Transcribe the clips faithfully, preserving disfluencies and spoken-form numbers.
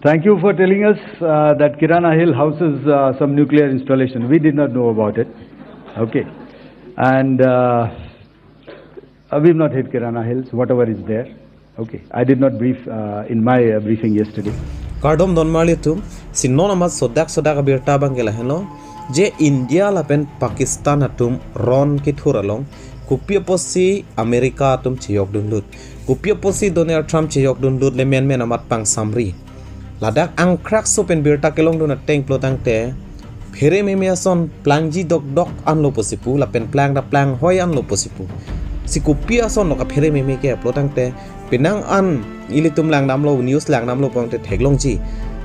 Thank you for telling us uh, that Kirana Hill houses uh, some nuclear installation. We did not know about it. Okay. And uh, uh, we've not hit Kirana Hills, whatever is there. Okay. I did not brief uh, in my uh, briefing yesterday. Kardom don marli atum, si non amat sodak sodak abirta abang ke lahenlo, je India lapen Pakistan atum ron kethur along, kopi apotsi America atum cheyok dunlut, kopi apotsi Donald Trump cheyok dunlut le menmen amat pangsamri. Ladak angkrak so pen birta kelong dun ateng plo tangte, phere meme ason plangji dokdok anlo pusi pu, lapen plang ta plang hoi anlo pusi pu. Si kopi ason lo kaphere meme ke plo tangte, penang an ilitum langdamlo, news langdamlo pangte theklongji.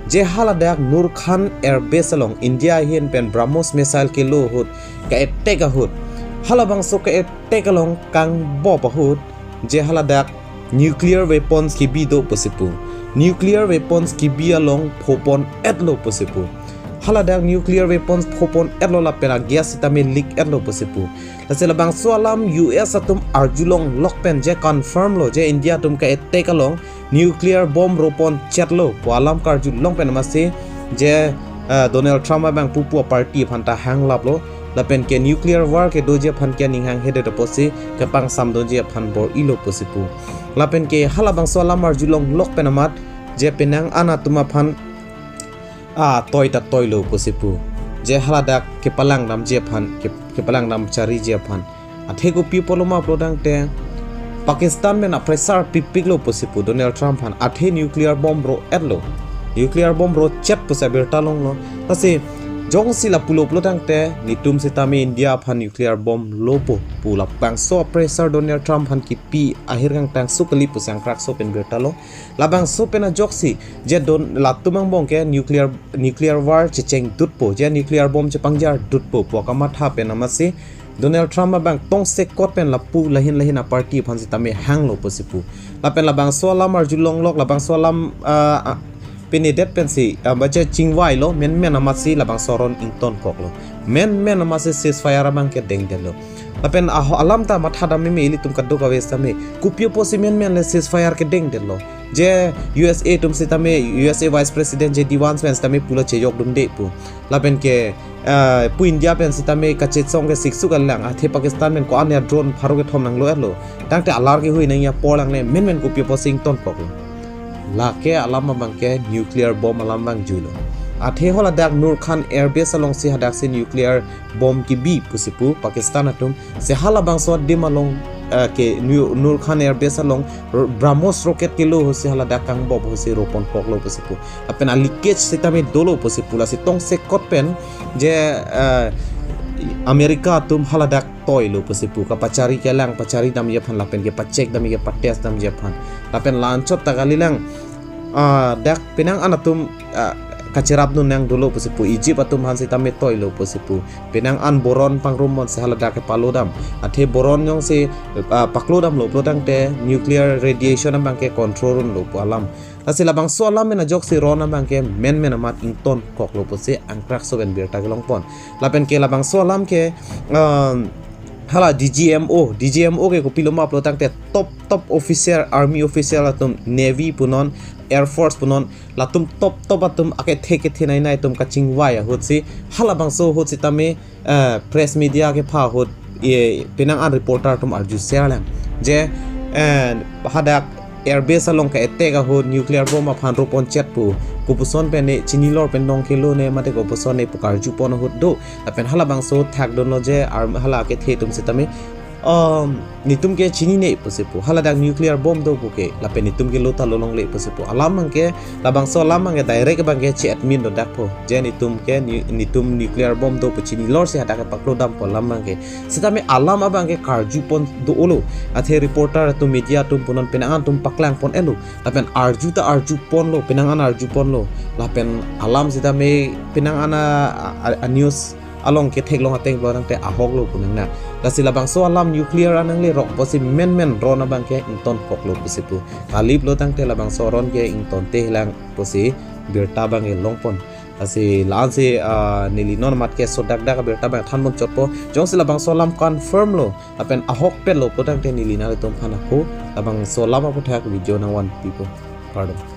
Je haladak Nur Khan Air Base along India ahin pen BrahMos missile kelo ahut, ka-attack ahut, halabangso ka-attack along kangbop ahut, je haladak nuclear weapons kebi do pusi pu. Nuclear weapons kebi along phopon etlo pusi pu. Haladak nuclear weapons phopon etlo lapen a-gas sitame leak etlo pusi pu. Lasi labangso alam U S atum arjulong lok pen je confirm lo, je India atum ka-attack along nuclear bomb ropon chetlo pu alam karjulong pen amatsi je uh, Donald Trump abang pupu a-party aphan ta hanglaplo, lapen ke nuclear war kedoji aphan ke aning hanghedet apotsi kepangsamdunji aphan bor-ilo pusi pu. Lapen ke halabangso alam arjulong lok pen amat je penang an atum aphan a toi ta toilo pusi pu. Je haladak kepalangdamji aphan, ke, kepalangdam chariji aphan. Athe kopi apotlo ma plo tangte, Pakistan pen a-pressure pipiklo pusi pu Donald Trump aphan, athe nuclear bomb ro etlo. Nuclear bomb ro chet pusi abirta longlo. Lasi jongsi lapulo plo tangte, netum sitame India aphan nuclear bomb lopo pu labangso a-pressure Donald Trump aphan kipi ahir kangtang so kali pusi angkrak so pen birta lo. Labangso pen ajoksi je don latum angbong ke nuclear nuclear war checheng dutpo, je nuclear bomb chepangjar dutpo pu akamatha pen amatsi Donald Trump abang tongsekot pen lapu lahin lahin a-party aphan sitame hanglo pusi pu. Lapen labangso alam arjulong lok, labangso alam ah, ah, pinidet pensi ah, baca chingvailo, menmen amatsi labangso aron ingtonkoklo. Menmen amatsi ceasefire abang ke dengdetlo. Lapen aho alam ta mathadam meme ilitum kadokave sitame, kopi apotsi menmen le ceasefire ke dengdetlo. Je U S A atum sitame, U S A Vice President J D Vance pen sitame pulo cheyok dunde pu. Lapen ke ah, pu India pen sitame kachesong ke siksuk alang, athe Pakistan pen ko-an ya drone pharo kethom nanglo etlo. Tangte alar kehui nangji apor lang le menmen kopi apotsi ingtonkoklo. Lake alam abang ke nuclear bomb alam abang juilo. Athe haladak Nur Khan Air Base alongsi hadaksi nuclear bomb kebi pusi pu Pakistan atum, si halabangso adim along ah, ke Nu- Nur Khan Air Base along r- BrahMos rocket kelo ahutsi haladak kangbop ahutsi roponkoklo pusi pu. Lapen a-leakage sitame dolo pusi pu, lasi tongsekot pen je ah, America atum haladak toilo pusi pu, kapachari kelang, pachari damji aphan lapen ke pa-check damji, ke pa-test damji aphan. Lapen la-anchot ta kalilang ah, dak penang an atum ah, kacherapdun nang dolo pusi pu, Egypt atum aphan sitame toilo pusi pu. Penang an boron pangrum monsi haladak kepalodam. Athe boron jongsi ah, paklodamlo plo tangte nuclear radiation abang ke control dunlo pu alam. Lasi labangso alam pen ajoksi ron abang ke menmen amat ingtonkoklo pusi angkrak so pen birta kelongpon. Lapen ke labangso alam ke um, hala D G M O, D G M O ke kopilo ma plo tangte top top officer, army officer atum, navy punon, air force punon, latum top top atum akethe kethe nai nai atum kachingvai ahutsi, halabangso ahut sitame eh, press media kepha ahut, eh, penang an reporter atum arju share lang. Je eh, hadak air base along ka-attack ahut nuclear bomb aphan roponchet pu, kopuson pen ne chinilor pen nong kelo ne mate kopuson ne pu karjupon ahut do. Lapen halabangso thakdunlo je ar hala kethe atum sitame um, netum ke chinine pusi pu, haladak nuclear bomb do pu ke, lapen netum ke lo ta lolongle pusi pu. Alam abang ke, labangso alam abang ke direct abang ke che-admin dodakpo. Je netum ke, ni- netum nuclear bomb do pu chinilorsi hadak kepaklodampo alam abang ke. Sitame alam abang ke karjupon do-olo. Athe reporter atum, media atum punon, penang an atum paklangpon etlo. Lapen arju ta arjuponlo, penang an arjuponlo. Lapen alam sitame penang an a, a, a news along ketheklong ateng plo tangte ahoklo pu nangne. Lasi labangso alam nuclear an nangle rok pusi menmen ron abang ke ingtonkoklo pusi pu. Kaliplo tangte labangso ron ke ingtonte lang pusi birta abang ke longpon. Lasi la-ansi ah, neli non amat ke sodakdak abirta abang thanpon chotpo. Jongsi labangso alam confirm lo lapen ahokpetlo plo tangte neli nanglitum aphan ako labangso alam aputhak video nangvanpipo. Kardom.